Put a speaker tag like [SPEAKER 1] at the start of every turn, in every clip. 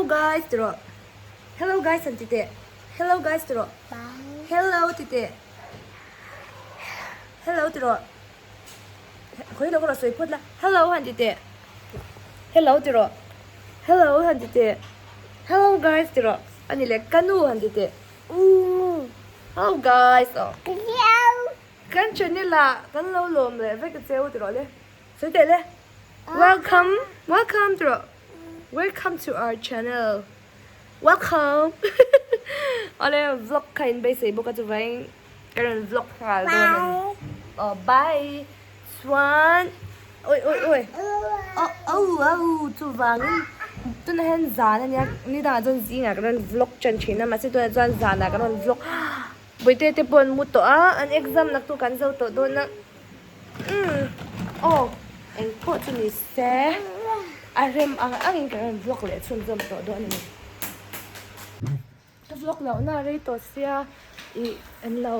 [SPEAKER 1] guys ti rawh Hello guys han ti teh Hello guys ti rawh Hello ti teh Hello ti rawh Khawi lo ka rawn sawi phawt la Hello han ti teh Hello ti rawh Hello han ti teh Hello guys ti rawh A ni leh ka nu han ti teh Hello guys aw Kan channel ah kan lo lawm leh vek a cheu ti rawh le Sawi teh le Welcome welcome ti rawh Welcome to our channel Welcome Awle vlog kha in beisei bawk a chuvangin ka rawn vlog nghal dawn a ni Aw bye Chuan oi oi oi aw au au chuvangin tunah hian zan a nia ni dangah chuan zingah ka rawn vlog tan thin a mahse tunah chuan zanah ka rawn vlog Bawihte te pawh an mu tawh a an exam naktuk an zo tawh dawn a umm aw eng pawh chu ni se a rem ang angin ka rawn vlog leh chhunzawm tawh dawn a ni. Ka vlog loh na rei tawh sia ih an lo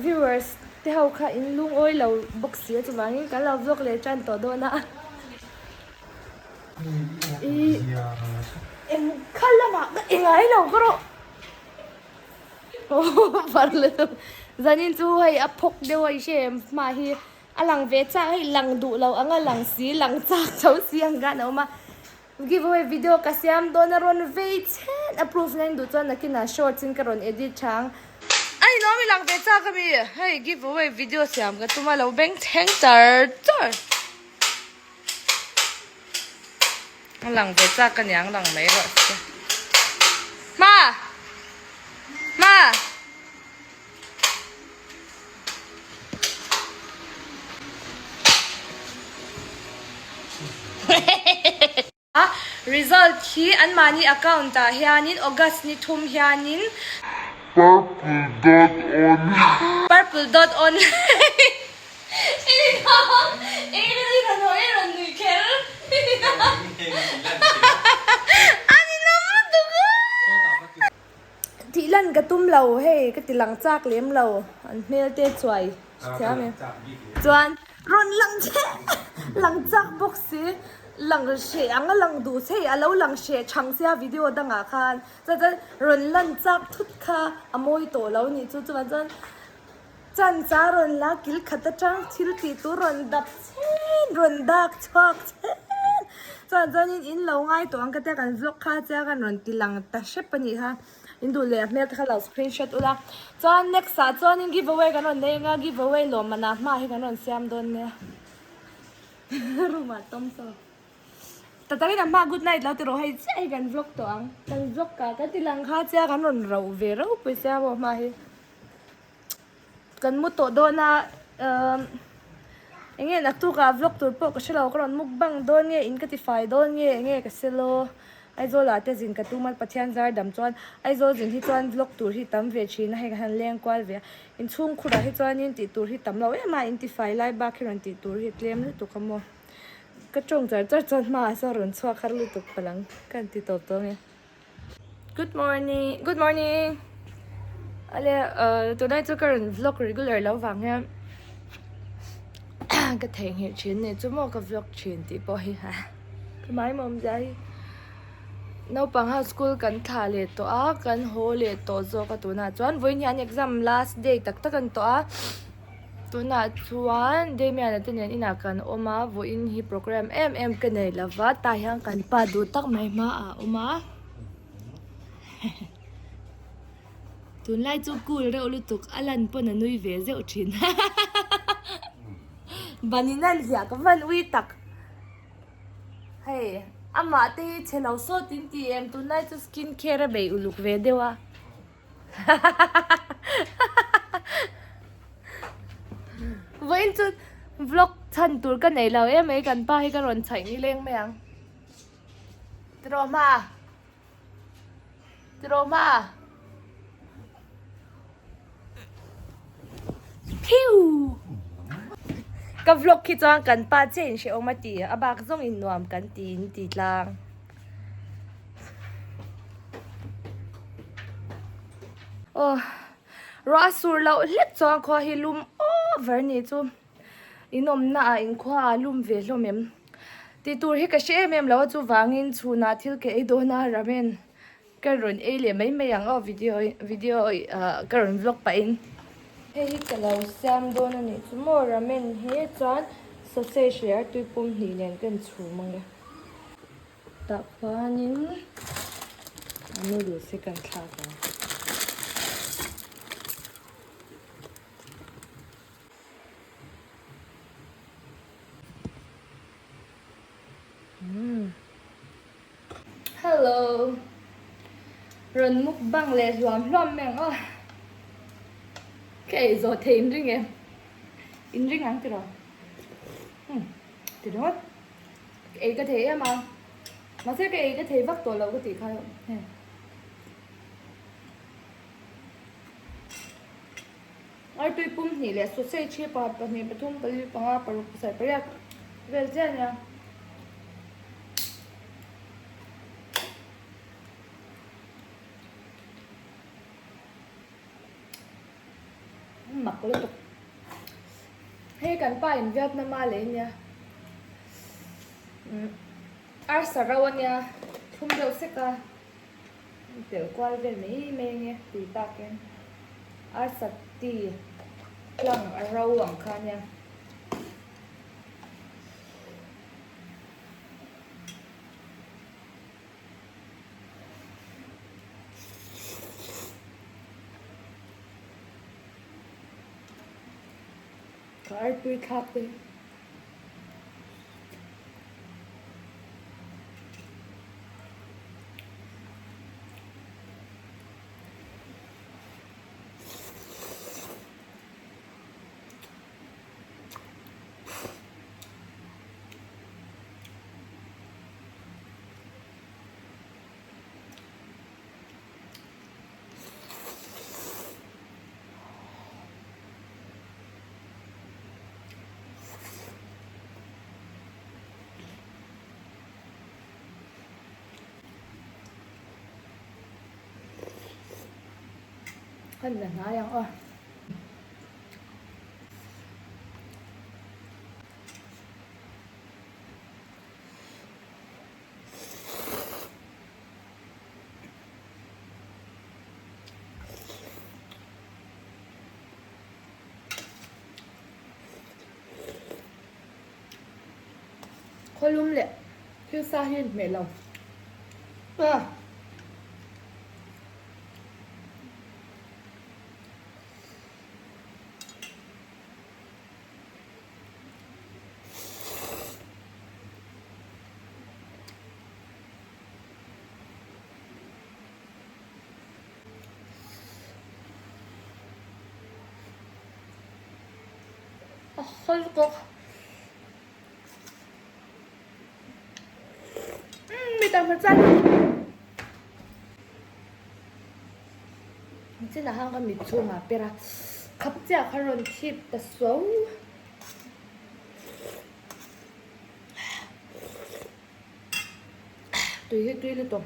[SPEAKER 1] viewers te ho kha in lungawi lo bawk si a chuvangin kan lo vlog leh tan tawh dawn a ih eng kha lamah ka engai lo ka rawh zanin chu hei a phawk deuh a i hre em hma hi a lang ve chak hei lang duh lo ang a lang si lang chak tho si ang khan a awm a. Giveaway video ka siam dawn a rawn vei chhen a proof na in duh chuan nakinah shorts in ka rawn edit tha ang. A inawm i lang ve chak a mi hei giveaway video siam ka tum a lo beng thleng char char a lang ve chak a niang lang mai rawh se hma hma. Result hi anmahni account ah hianin August ni thum hianin
[SPEAKER 2] Purple dot online
[SPEAKER 1] Purple dot online Tih lan ka tum lo hei ka ti lang chak lem lo an hmel te chuai thiam e chuan rawn lang che lang chak bawk si lang hreh ang a lang duh che a lo lang hreh chhang sia video dangah khan chuan chuan rawn lan chak thut kha a mawi tawh lo nih chu chuan chuan chancha rawn la kil khat atang thil tih tur rawn dap chen rawn dak chhuak chen chuan chuanin in lo ngai tawh ang ka tia kan vlog kha chiang a rawn ti lang ta hrep a nih kha in duh leh a hmel te kha lo screenshot ula chuan next ah chuanin give away kan rawn nei anga give away lawmman ah hma hi kan rawn siam dawn nia room ah tawm saw ta takin a hma good night lo ti rawh hei chiah hi kan vlog tawh ang kan vlog ah kan ti lang kha chiang kan rawn rauh ve ropui sia maw hma hi. Kan mu tawh dawn a umm eng nge naktukah vlog tur pawh ka hrelo ka rawn mukbang dawn nge in ka ti fai dawn nge eng nge ka selo Aizawl ah te zin ka tum a Pathian zar dam chuan Aizawl zin hi chuan vlog tur hi tam ve thin a hei ka han leng kual ve a inchhung khurah hi chuanin tih tur hi tam lo em a in ti fai lai bak hi rawn tih tur hi tlem lutuk a maw ka tawng char char chuan hmaah sawn rawn chhuak har lutuk palang ka han ti tawp tawh ang e. Good morning good morning ale uh tunai chu ka rawn vlog regular lo vang hian ka theihnghilh thin ni chu maw ka vlog thin tih pawh hi ha ka mai mawm zia hi naupang ho school kan thlah leh tawh a kan haw leh tawh zawk a tunah chuan vawiin hian exam last day tak tak a ni tawh a. Tunah chuan Damian-a te nen inah kan awm a, vawiin hi program em em ka nei lo va, tah hian kan pa duh tak mai hmaah a awm a tunlai chu cool reuh lutuk a lan pawn a nui ve zeuh thin banin a hliah ka van ui tak hei amah te hi chhe lo sawt in ti em tunlai chu skin care a bei uluk ve deuh a. Vawiin chu vlog chhan tur ka nei lo em mai kan pa hi ka rawn chhaih ni leng mai ang. Tiraw hma? Tiraw hma? Phiu! Ka vlog khi chuan kan pa chiah in hrehawm a ti a bak zawng in nuam kan ti in ti tlang. Aw ruah a sur loh hlek chuan khua hi lum over ni chu in awmna ah in khua ah lum ve hlawm em tih tur hi ka hre em em lo a chuvangin chhunah thil ka ei dawn a ramen. Ka rawn ei leh mai mai ang aw video video ah ka rawn vlog pahin. Hei hi ka lo siam dawn a nih chu maw ramen hi chuan sausage leh artui pum hnih nen ka inchhum ang e. Tah khuanin noodles hi kan thlak ang. Hello. Rawn mukbang leh hluam hluam mai ang aw. Ka ei zawh thei in ring em? In ring ang tiraw? Hmm, ti ringawt. Ka ei ka thei em a. Mahse ka ei ka thei vak tawh lo ka tih kha hei. Artui pum hnih leh sausage hi pakhat pahnih pathum pali panga paruk pasarih pariat vel chiah a nia. Mak lutuk. Hei kan pa in Vietnam a lei nia. Arsa ro a nia thlum deuh sek a. Telh kual vel mai mai ange tui takin arsa ti tlang a ro ang kha nia. Ka artui thlak te. Kan la hnai ang aw. Khawlum leh thil sa hi a inhmeh lo. Ah! A hawi bawk. Umm mi tam hmasa. Chinah khan ka mit chhungah per a, khap chiah kha rawn thip ta so. Tui hi tui lutuk.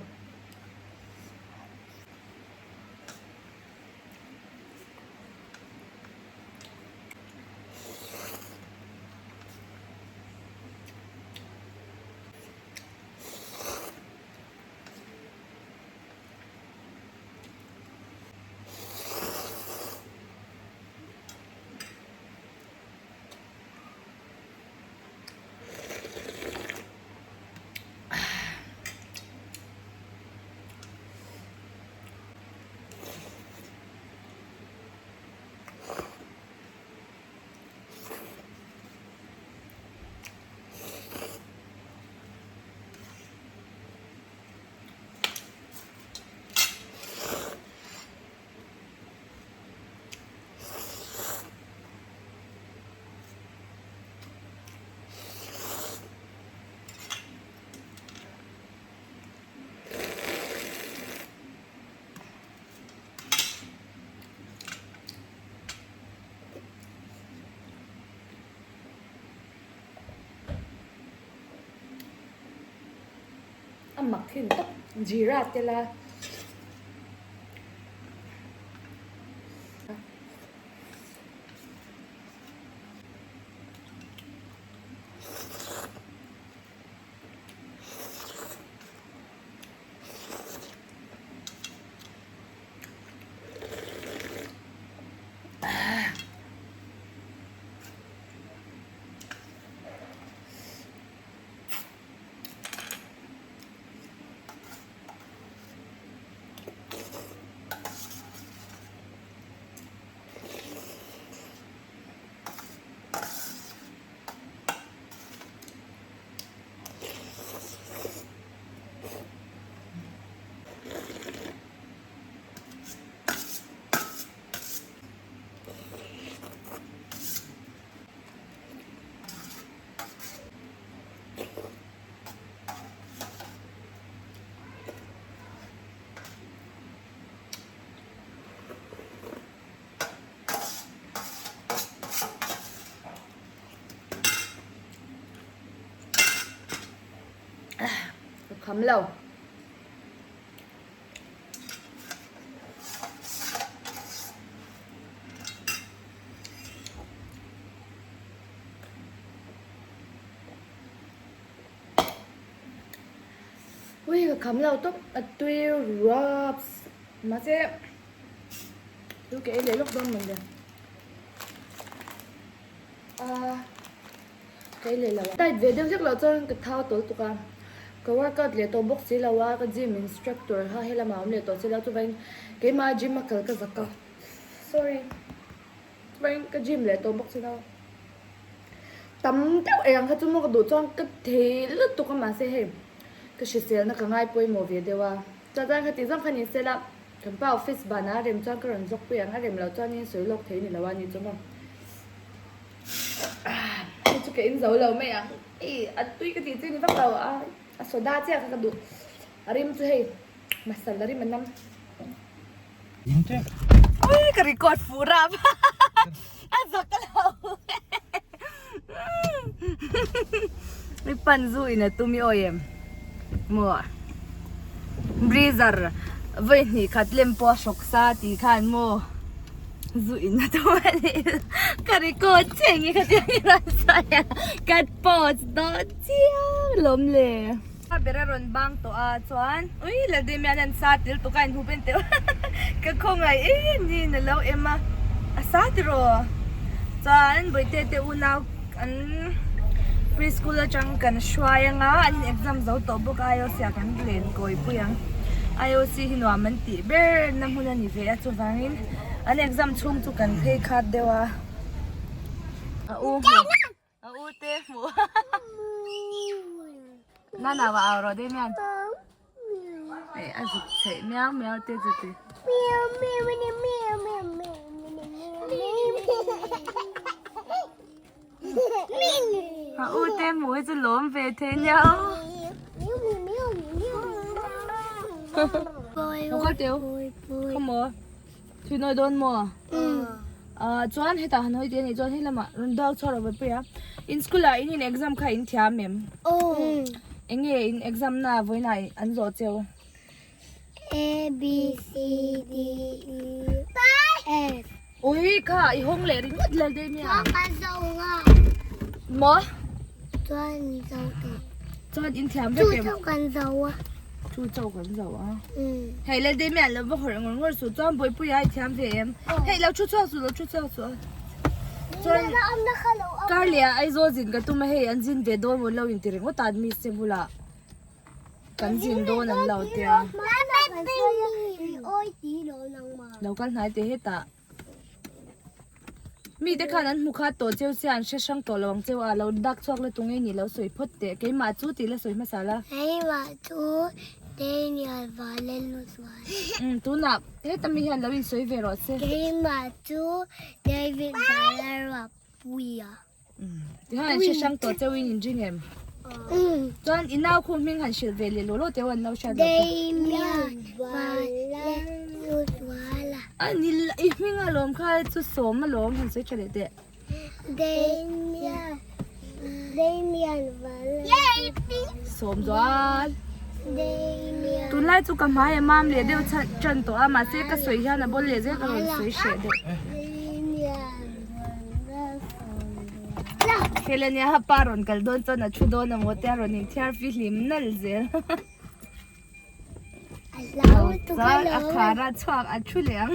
[SPEAKER 1] A mak thin tawp jeera tel a. Kham lo. Ui ka kham lo tawp a tui raps mahse chu ka ei leh lawk dawn mawn le a ka ei leh lo a tight ve deuh hlek loh chuan ka thau tawl tuk a ka workout leh tawh bawk si lo a ka gym instructor kha helamah a awm leh tawh si lo chuvangin keimah gym a kal ka zak a sorry chuvangin ka gym leh tawh bawk si lo a. Tam deuh ei ang kha chu maw ka duh chuan ka thei lutuk a mahse hei ka hriselna ka ngai pawimawh ve deuh a chuan kha tih zawng kha ni sela kan pa office banah a rem chuan ka rawn zawk pui ang a rem loh chuanin sawi lawk thei ni lo a ni chu maw hei chu ka in zo lo mai ang ei a tui ka tih chi ni vak lo a a soda chiah kha ka duh a rim chu hei masala rim a nam. Ui ka record fuh rap a zak ka lo mi pan zu in a tum i awi em maw breezer vawi hnih khat lem pawh a hrawk sa tih khan maw zu in a tum a ni ka record chiang i khatiang i rawn sawi a ka post dawn chiang lawm le. A ber a rawn bang tawh a chuan ui Laldim hian an sa tel tuk a inhmu ben teuh ka khawngaih em ni in alo em a a sa tiraw chuan bawihte te unau an preschool atang kan hruai anga an in exam zo tawh bawk a IOC ah kan len kawi pui ang IOC hi nuam an tih ber na hmun a ni ve a chuvangin an exam chhung chu kan phei khat deuh a a u hmu. A u te hmuh Nana va au rawh Damian. Ei a zuk theih miau miau te chu ti. A u te hmuh hi chu lawm ve thei nia aw. Lo kal teu. Come on. Thui nawi dawn maw? Ah chuan hetah han hawi tih a nih chuan hei lamah rawn dâk chhuak rawh Bapui a. In school ah in in exam kha in thiam em? Eng nge in exam na vawiinah an zawh cheu?
[SPEAKER 3] A B C D E F.
[SPEAKER 1] Ui kha i hawng leh ringawt lel daih mai a.
[SPEAKER 3] Chuan kan zawh nga.
[SPEAKER 1] Maw?
[SPEAKER 3] Chuan zawh tawh.
[SPEAKER 1] Chuan in thiam vek em?
[SPEAKER 3] Chu chauh kan zawh a.
[SPEAKER 1] Chu chauh kan zawh a. Hei lel daih mai an lo va hawrh ngawr ngawr suh chuan Bawipuia i thiam ve em? Hei lo thu chhuak suh lo thu chhuak suh a. Chuan kar leh ah Aizawl zin ka tum a hei an zin ve dawn maw lo inti ringawt a miss te bulah kan zin dawn an lo tia. Lo kal hnai teh hetah. Mite khan an hmu khat tawh cheu sia an hre hrang tawh lo ang cheu a lo dak chhuak la tunge nih lo sawi phawt teh keimah chu tih la sawi hmasa la.
[SPEAKER 3] Keimah chu Daniel Valeluzuala.
[SPEAKER 1] Umm tunah heta mi hian lo insawi ve rawh se.
[SPEAKER 3] Keimah chu David Valeruapuia.
[SPEAKER 1] Tihian an hre hrang tawh cheu in inring em? Chuan i nau khu hming han hrilh ve leh law law teu an lo hriat loh pawh.
[SPEAKER 3] Damian Valeluzuala.
[SPEAKER 1] A ni i hming alawm kha chu sawm alawm han sawi tha leh teh.
[SPEAKER 3] Damian Damian Valeluzuala.
[SPEAKER 1] Sawm zual.
[SPEAKER 3] Damian.
[SPEAKER 1] Tunlai chu ka hmai a mam leh deuh tan tawh a mahse ka sawi hian a bawl leh zel ka rawn sawi hreh deuh.
[SPEAKER 3] Damian.
[SPEAKER 1] Hela nia ha pa rawn kal dawn chuan a thu dawn a maw te a rawn inthiar fihlim nalh zel. Chuan a khar a chhuak a thu leh ang.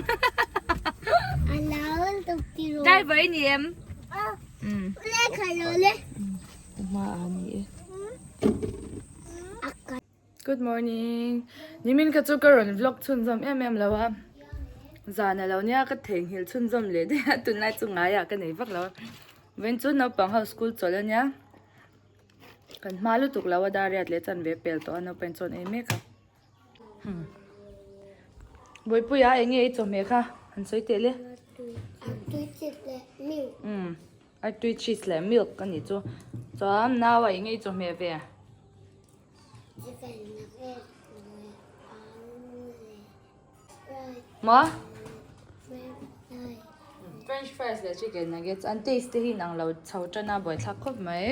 [SPEAKER 1] Driver i ni em? Hma a ni e. Good morning. Nimin kha chu ka rawn vlog chhunzawm em em lo a. Zan a lo nia ka theihnghilh chhunzawm leh daih a tunlai chu ngaiah ka nei vak lo a. Vawiin chu naupang ho school chawlh a nia. Kan hma lutuk lo a dar riat leh chanve pel tawh a naupang chuan ei mek a. Bawipuia eng nge i chawhmeh kha han sawi teh le.
[SPEAKER 3] Artui cheese leh milk.
[SPEAKER 1] Umm artui cheese leh milk a nih chu. Chuan naua eng nge i chawhmeh ve? Maw? French fries leh chicken nuggets an taste te hi inang lo chho tan a buaithlak khawp mai.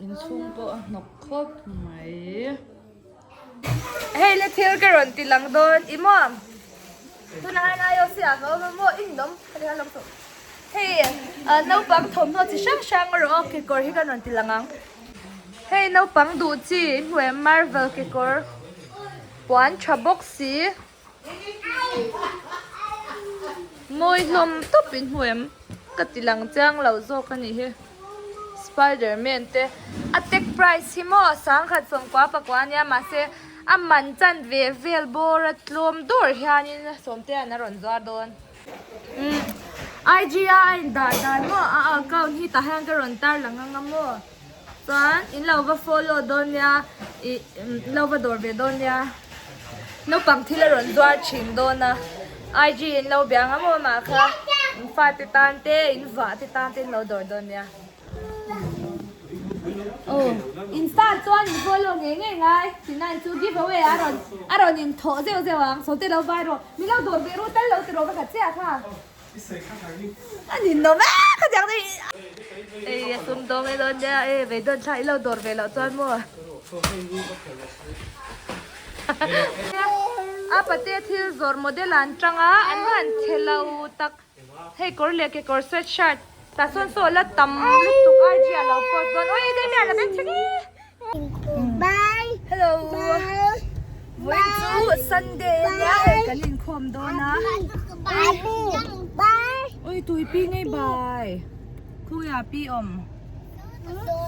[SPEAKER 1] Inchhung pawh a hnawk khawp mai. Hei le thil ka rawn ti lang dawn i maw? Tunah hian IOC ah ka awm a maw? I ninawm ka ti khan lawm tawh. Hei naupang thawmhnaw chi hrang hrang erawh aw kekawr hi kan rawn ti lang ang. Hei naupang duh chi in hmu em Marvel kekawr puan tha bawk si. Mawi hlawm tawp in hmu em ka ti lang chiang lo zawk a nih hi. Spiderman te a tag price hi maw 1094 pakua ania mahse a man chan ve vel bawr a tlawm dawr hianin sawmtea'n a rawn zuar dawn. Umm IG a a indah dan maw a account hi tah hian ka rawn tar lang anga maw chuan in lo va follow dawn nia ih in lo va dawr ve dawn nia naupang thil a rawn zuar thin dawn a IG in lo bia anga maw mah kha in fate tan te in vah te tan te in lo dawr dawn nia. Aw in star chuan in follow ngei ngei ngai tihna in chu give away a rawn a rawn in thawh zeuh zeuh ang sawte lo vai rawh min lo dawr ve ru tal lo ti rawh ka khat chiah kha a ninawm e ka tiang te ei a sum dawng e dawn nia e ve dawn thla i lo dawr ve loh chuan maw a pate thil zawrh model an tang a an han che lo tak. Hei kawr leh kekawr sweat shirt tah sawn saw la tam lutuk IG ah lo post dawn oi Damian a beng chhe ni Hello Vawiin chu Sunday ania hei kan inkhawm dawn a Oi tui pi ngei bai Khawnge ah pi awm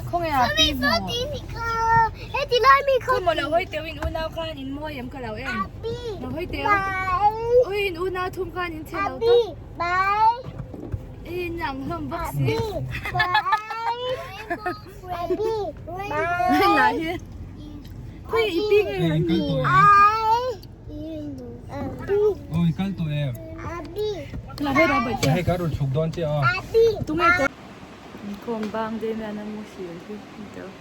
[SPEAKER 1] Khawnge ah pi hmu Khaw maw lo hawi teuh in unau khan in mawi em ka lo en Lo hawi teuh Ui in unau thum khan in chhe lo tawp Ei in ang hlawm bawk si Lah hi Khawi i pi nge han ni
[SPEAKER 4] Oi kal tawh em
[SPEAKER 1] Lah hei rawh bawih che
[SPEAKER 4] Hei ka rawn chhuk dawn che a
[SPEAKER 1] Tunge kawr Inkhawm bang deuh hian a muhil hi ni tawh.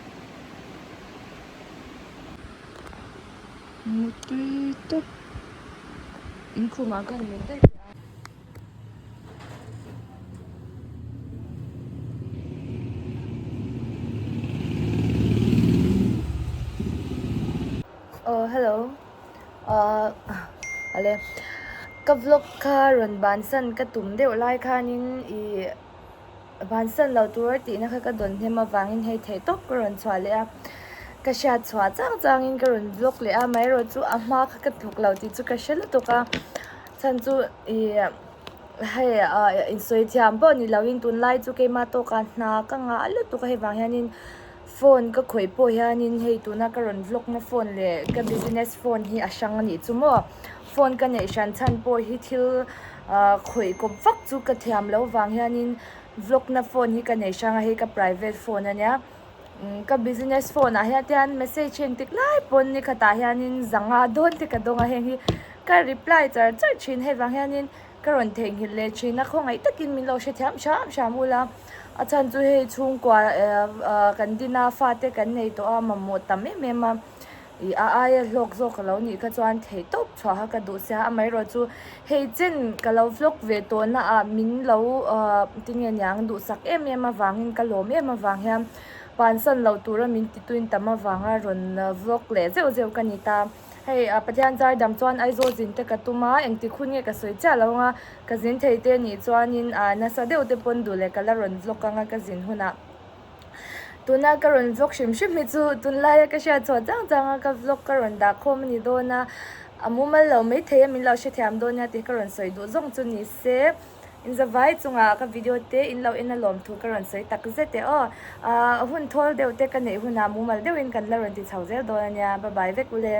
[SPEAKER 1] Mutui tawp inkhawm ah khan min daih teh a. Aw hello ahh ale ka vlog kha rawn bansan ka tum deuh lai khanin ih. Vansan lo tur tihna kha ka dawn hnem avangin hei theih tawp ka rawn chhuah leh a, ka hriat chhuah chang changin ka rawn vlog leh a, amaherawh chu a hma kha ka tluk lo tih chu ka hre lutuk a, chhan chu ih hei ah insawi thiam pawh ni loin tunlai chu keimah tawkah hna ka ngah lutuk a hei vang hianin phone ka khawih pawh hianin hei tuna ka rawn vlog na phone leh ka business phone hi a hrang a nih chu maw phone ka neih hran chhan pawh hi thil ah khawih kawp vak chu ka thiam loh vang hianin vlog na phone hi ka nei hrang a hei ka private phone a nia ka business phone ah hian te hian message hi engtik lai pawn ni khatah hianin zanga dawn te ka dawng a heng hi ka reply char char thin hei vang hianin ka rawn theihnghilh leh thin a khawngaih takin min lo hrethiam hram hram ula a chhan chu hei chhungkua eh kan din a fate kan nei tawh a mamawh tam em em a ih a aia hlawk zawk ka lo nih kha chuan theih tawp chhuah kha ka duh sia amaherawh chu hei chen ka lo vlog ve tawh na ah min lo ah tinge niang duhsak em em avangin ka lawm em avang hian pansan loh tura min ti tuin tam avanga rawn vlog leh zeuh zeuh ka ni ta. Hei Pathian zar dam chuan Aizawl zin te ka tum a, engtik hun nge ka sawi chiah lo anga ka zin thei te nih chuanin nasa deuh te pawn duh leh ka la rawn vlog anga ka zin hunah. Tuna ka rawn vlog hrim hrim hi chu tunlaia ka hriat chhuah chang chang a ka vlog ka rawn dah khawm a ni dawn a, a mumal lo maithei a min lo hrethiam dawn nia tih ka rawn sawi duh zawng chu ni se. Inzavai chungah ka video te in lo en a lawm thu ka rawn sawi tak zet e aw. Ahh hun thawl deuh te ka neih hunah mumal deuhin kan la rawn ti chho zel dawn a nia. Bye bye vek ule.